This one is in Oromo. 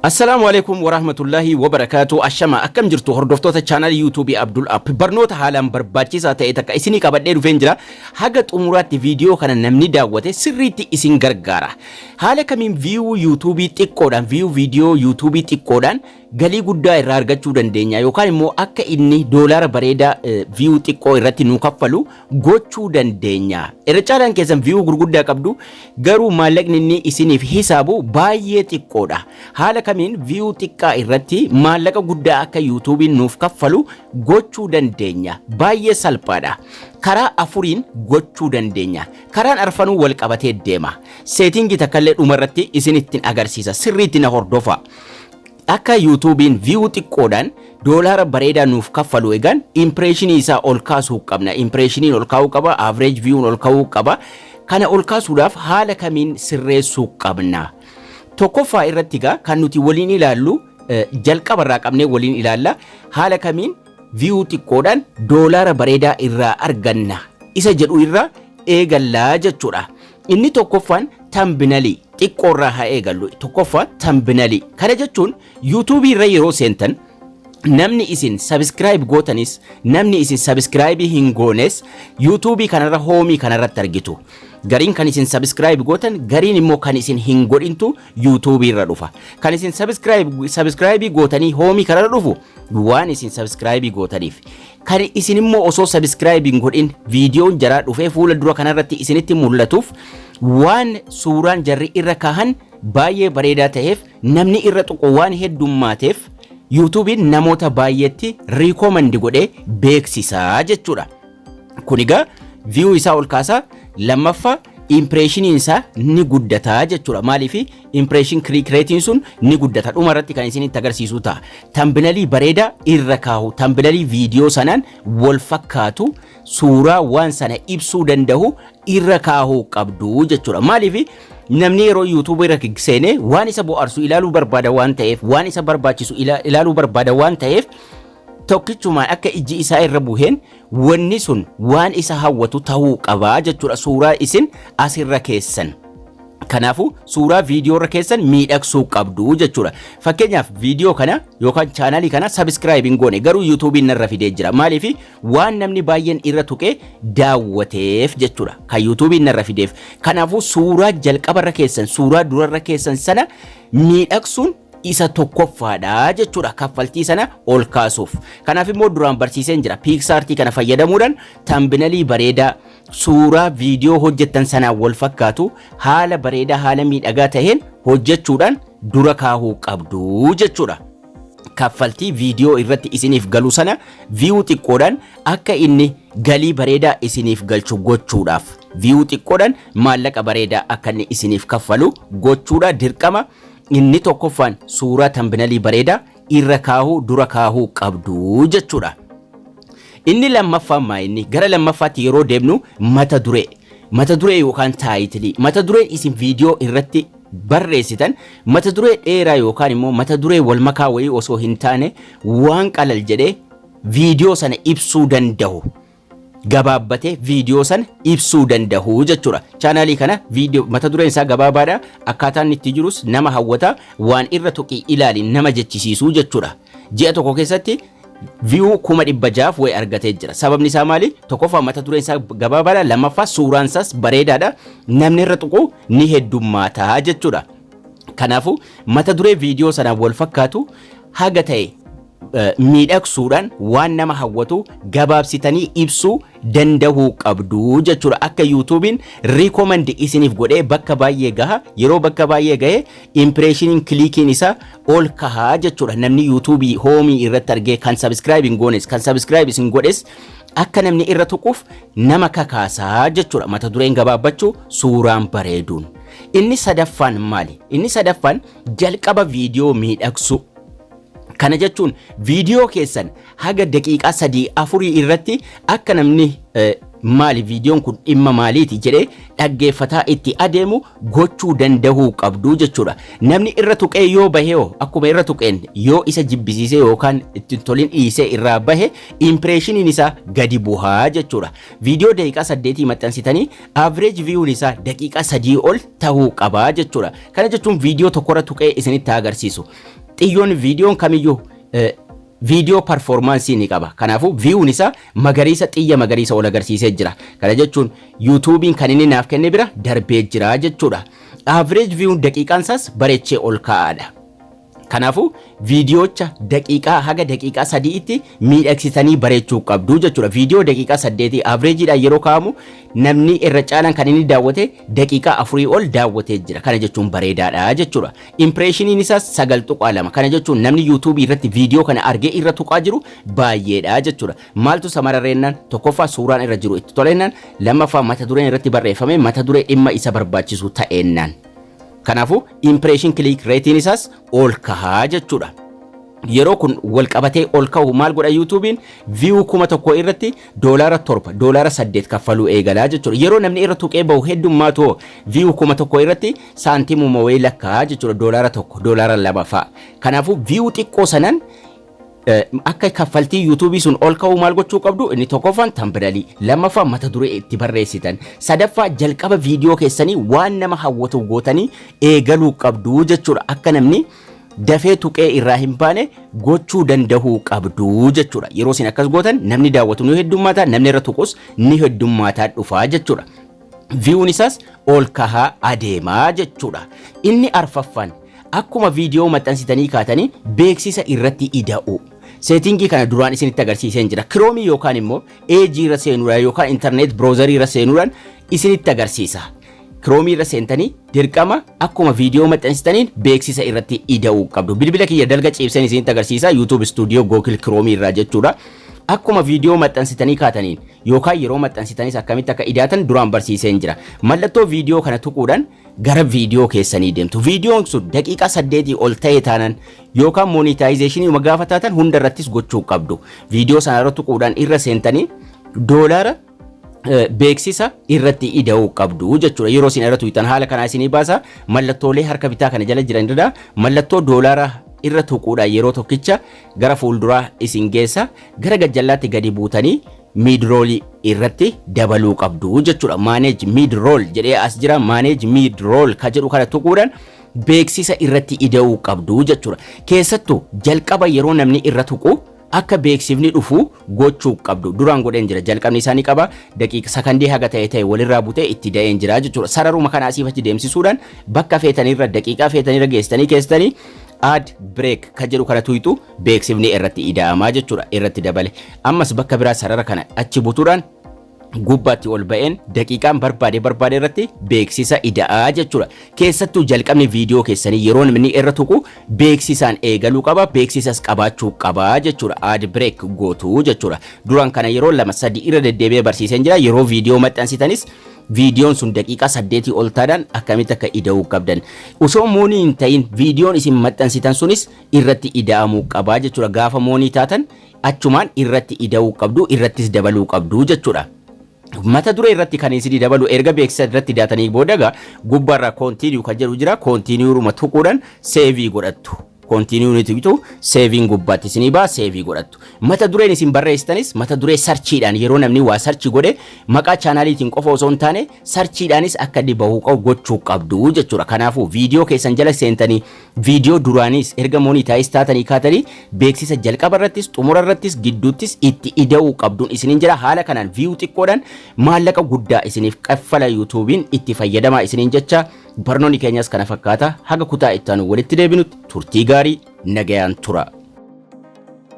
Assalaamu alaikum warahmatullahi wabarakaatu. Ashama, akkam jirtu hordoftoota chaanaalii YouTubeii Abdul App? Barnoota haalaan barbaachisaa ta'e takka isinii qabadhee dhufeen jira. Haga xumuraatti viidiyoo kana namni daawwate sirriitti isin gargaara. Haala kamiin view YouTubeii xiqqoodhaan, view viidiyoo YouTubeii xiqqoodhaan galii guddaa irraa argachuu dandeenya yookaan immoo akka inni doolaara bareedaa view xiqqoo irratti nu kaffalu gochuu dandeenya? Irra caalaan keessan view gurguddaa qabdu, garuu maallaqni inni isiniif hisaabu baay'ee xiqqoodha. Haala kamiin view xiqqaa irratti maallaqa guddaa akka YouTubeiin nuuf kaffalu gochuu dandeenya? Baay'ee salphaadha. Karaa afuriin gochuu dandeenya. Karaan arfanuu wal qabatee deema. Settingii takkallee dhumarratti isinittiin agarsiisa. Sirriitti na hordofa. Akka YouTubeiin view xiqqoodhaan doolaara bareedaa nuuf kaffalu egaan impressionii isaa ol kaasuu qabna. Impressioniin ol kaa'uu qaba, average viewun ol kaa'uu qaba. Kana ol kaasuudhaaf haala kamiin sirreessuu qabna? Tokkoffaa irratti egaa kan nuti waliin ilaallu, jalqabarraa qabnee waliin ilaalla. Haala kamiin view xiqqoodhaan doolaara bareedaa irraa arganna isa jedhu irraa eegallaa jechuudha. Inni tokkoffaan thumbnailii xiqqoorraa haa eegallu. Tokkoffaa thumbnailii. Kana jechuun YouTubeii irra yeroo seentan namni isin subscribe gootanis, namni isin subscribe hin goones YouTubeii kanarra homeii kanarratti argitu. Gariin kan isin subscribe gootan, gariin immoo kan isin hin godhintu YouTubeii irra dhufa. Kan isin subscribe gootanii homeii kanarra dhufu waan isin subscribe gootaniif. Kan isin immoo osoo subscribe hin godhin viidiyoon jaraa dhufee fuula dura kanarratti isinitti mul'atuuf, waan suuraan jarri irra kaahan baay'ee bareedaa ta'eef, namni irra tuqu waan heddummaateef, YouTubeiin namoota baay'eetti recommend godhee beeksisaa jechuudha. Kun egaa view isaa ol kaasaa, lammaffaa impressioniin isaa ni guddataa jechuudha. Maaliif? Impression click rateiin sun ni guddata. Dhuma irratti kan isinitti agarsiisu ta'a. Thumbnailii bareedaa irra kaahu, thumbnailii viidiyoo sanaan wal fakkaatu, suuraa waan sana ibsuu danda'u irra kaahuu qabdu jechuudha. Maaliif? Namni yeroo YouTubeii irra seenee waan isa bohaarsu ilaaluu barbaada waan ta'eef, waan isa barbaachisu ilaaluu barbaada waan ta'eef, tokkichumaan akka ijji isaa irra buheen wanni sun waan isa hawwatu ta'uu qabaa jechuudha suuraa isin asirra keessan. Kanaafuu suuraa viidiyoo irra keessan miidhagsuu qabdu jechuudha. Fakkeenyaaf viidiyoo kana yookaan chaanalii kana subscribe hin goone, garuu YouTubeiin narra fidee jira. Maaliif? Waan namni baay'een irra tuqee daawwateef jechuudha. Kan YouTubeiin narra fideef. Kanaafuu suuraa jalqabarra keessan, suuraa durarra keessan sana miidhagsuun isa tokkoffaadha jechuudha kaffaltii sana ol kaasuuf. Kanaaf immoo duraan barsiiseen jira. PicsArtii kana fayyadamuudhaan thumbnailii bareedaa suuraa viidiyoo hojjettan sanaan wal fakkaatu haala bareedaa, haala miidhagaa ta'een hojjechuudhaan dura kaahuu qabdu jechuudha. Kaffaltii viidiyoo irratti isiniif galu sana view xiqqoodhaan akka inni galii bareedaa isiniif galchu gochuudhaaf, view xiqqoodhaan maallaqa bareedaa akka inni isiniif kaffalu gochuudha dirqama. Inni tokkoffaan suuraa thumbnailii bareedaa irra kaahuu, dura kaahuu qabdu jechuudha. Inni lammaffaan maa inni? Gara lammaffaatti yeroo deemnu mata duree. Mata duree yookaan titleii. Mata dureen isin viidiyoo irratti barreessitan mata duree dheeraa yookaan immoo mata duree wal makaa wayii osoo hin taane, waan qalal jedhee viidiyoo sana ibsuu danda'u. Gabaabbatee viidiyoo sana ibsuu danda'u jechuudha. Chaanaalii kana viidiyoo mata dureen isaa gabaabaadha. Akkaataan itti jirus nama hawwata, waan irra tuqii ilaali nama jechisiisuu jechuudha. Ji'a tokko keessatti view 600,000 wayi argatee jira. Sababni isaa maali? Tokkoffaa mata dureen isaa gabaabaadha. Lammaffaa suuraan isaas bareedaadha. Namni irra tuqu ni heddummaata jechuudha. Kanaafuu mata duree viidiyoo sanaan wal fakkaatu haga ta'e miidhagsuudhaan waan nama hawwatu gabaabsitanii ibsuu danda'uu qabdu jechuudha. Akka YouTubeiin recommend isiniif godhee bakka baay'ee gaha. Yeroo bakka baay'ee gahe impressioniin, clickiin isaa ol kahaa jechuudha. Namni YouTubeii homeii irratti argee, kan subscribe hin goones, kan subscribe isin godhes, akka namni irra tuquuf nama kakaasaa jechuudha. Mata dureen gabaabbachuu, suuraan bareeduun. Inni sadaffaan maali? Inni sadaffaan jalqaba viidiyoo miidhagsuu. Kana jechuun viidiyoo keessan haga daqiiqaa 3 4 irratti akka namni Maali viidiyoon kun, dhimma maaliiti jedhee dhaggeeffataa itti adeemu gochuu dandahuu qabdu jechuudha. Namni irra tuqee yoo bahe hoo, akkuma irra tuqeen yoo isa jibbisiisee yookaan itti tolin dhiisee irraa bahe, impressioniin isaa gadi buhaa jechuudha. Viidiyoo daqiiqaa 8 maxxansitanii average viewun isaa daqiiqaa 3 ol tahuu qabaa jechuudha. Kana jechuun viidiyoo tokkorra tuqee isinitti agarsiisu. Xiyyoon viidiyoon kamiyyuu viidiyoo performance ni qaba. Kanaafuu viewun isaa magariisa, xiyya magariisa ol agarsiisee jira. Kana jechuun YouTubeiin kan inni naaf kenne bira darbee jira jechuudha. Average viewun daqiiqaan isaas bareechee ol kaa'aadha. Kanaafuu viidiyoocha daqiiqaa haga daqiiqaa 3tti miidhagsitanii bareechuu qabdu jechuudha. Viidiyoo daqiiqaa 8 averageiidhaan yeroo kaa'amu, namni irra caalaan kan inni daawwate daqiiqaa 4 ol daawwatee jira. Kana jechuun bareedaadha jechuudha. Impressioniin isaas 9.2. Kana jechuun namni YouTubeii irratti viidiyoo kana argee irra tuqaa jiru baay'eedha jechuudha. Maaltu samararreennaan? Tokkoffaa, suuraan irra jiru itti toleennaan; lammaffaa, mata dureen irratti barreeffame mata duree dhimma isa barbaachisu ta'eennaan. Kanaafuu impression click rateiin isaas ol kahaa jechuudha. Yeroo kun wal qabatee ol ka'u maal godha YouTubeiin? View 1000 irratti $7, $8 kaffaluu eegalaa jechuudha. Yeroo namni irra tuqee bahu heddummaatu view 1000 irratti saantimuma wayii lakkaa jechuudha, $1, $2 fa'a. Kanaafuu view xiqqoo sanan akka kaffaltii YouTubeii sun ol ka'uu maal gochuu qabdu? Inni tokkoffaan thumbnailii, lammaffaa mata duree itti barreessitan, sadaffaa jalqaba viidiyoo keessanii waan nama hawwatu gootanii eegaluu qabdu jechuudha. Akka namni dafee tuqee irraa hin baane gochuu dandahuu qabdu jechuudha. Yeroo isin akkas gootan namni daawwatu ni heddummaata, namni irra tuqus ni heddummaataa dhufaa jechuudha. Viewun isaas ol kahaa adeemaa jechuudha. Inni arfaffaan, akkuma viidiyoo maxxansitanii kaatanii beeksisa irratti ida'u. Settingii kana duraan isinitti agarsiiseen jira. Chromeii yookaan immoo Edgeii irra seenuudhaan yookaan internet browserii irra seenuudhaan isinitti agarsiisa. Chromeii irra seentanii dirqama akkuma viidiyoo maxxansitaniin beeksisa irratti ida'uu qabdu. Bilbila kiyya dalga ciibseen isinitti agarsiisa, YouTube Studio Google Chromeii irraa jechuudha. Akkuma viidiyoo maxxansitanii kaataniin yookaan yeroo maxxansitanis akkamitti akka idaatan duraan barsiiseen jira. Mallattoo viidiyoo kana tuquudhaan gara viidiyoo keessanii deemtu. Viidiyoon sun daqiiqaa 8 ol ta'e taanan yookaan monetizationii gaafa taatan hunda irrattis gochuu qabdu. Viidiyoo sana irra tuquudhaan irra seentanii doolaara beeksisa irratti ida'uu qabdu jechuudha. Yeroo isin irra tuqxan haala kanaa isinii baasa. Mallattoolee harka bitaa kana jala jiran irra mallattoo doolaara irra tuquudhaan yeroo tokkicha gara fuulduraa isin geessa. Gara gajjallaatti gadi buutanii mid-rollii irratti dabaluu qabdu jechuudha. Manage mid-roll jedhee as jira. Manage mid-roll ka jedhu kana tuquudhaan beeksisa irratti ida'uu qabdu jechuudha. Keessattuu jalqaba yeroo namni irra tuqu akka beeksifni dhufu gochuu qabdu. Duraan godheen jira. Jalqabni isaanii qaba. Daqiiqa sakandii haga ta'e ta'e walirraa butee itti da'een jira jechuudha. Sararuma kana asiif achi deemsisuudhaan bakka feetanirra, daqiiqaa feetanirra geessitanii keessanii add break ka jedhu kana tuyxu, beeksifni irratti ida'amaa jechuudha. Irratti dabale. Ammas bakka biraa sarara kana achi butuudhaan gubbaatti ol ba'een daqiiqaan barbaade barbaade irratti beeksisa ida'aa jechuudha. Keessattuu jalqabni viidiyoo keessanii yeroo namni irra tuqu beeksisaan eegaluu qaba, beeksisas qabaachuu qaba jechuudha. Add break gootuu jechuudha. Duraan kana yeroo lama sadi irra deddeebi'ee barsiiseen jira. Yeroo viidiyoo maxxansitanis viidiyoon sun daqiiqaa 8 ol taadhaan akkamitti akka ida'uu qabdan. Osoo money hin ta'in viidiyoon isin maxxansitan sunis irratti ida'amuu qabaa jechuudha. Gaafa money taatan achumaan irratti ida'uu qabdu, irrattis dabaluu qabdu jechuudha. Mata duree irratti kan isinii dabalu, erga beeksisa irratti daatanii booda egaa gubbaarraa continue kan jedhu jira. Continueruma tuquudhaan saveii godhattu. Continue ni tuqxu, saveiin gubbaatti isinii ba'a, saveii godhattu. Mata dureen isin barreessitanis mata duree searchiidhaan yeroo namni waa search godhe maqaa channeliitiin qofa osoo hin taane searchiidhaanis akka inni bahuu qabu gochuu qabdu jechuudha. Kanaafuu viidiyoo keessan jala seentanii viidiyoo duraanis erga monetize taatanii kaatanii beeksisa jalqaba irrattis, xumura irrattis, gidduuttis itti ida'uu qabduun isiniin jira. Haala kanaan view xiqqoodhaan maallaqa guddaa isiniif kaffala YouTubeiin, itti fayyadamaa isiniin jecha. Barnoonni keenyas kana fakkaata. Haga kutaa itti aanu walitti deebinutti turtii gaarii, nagayaan tura.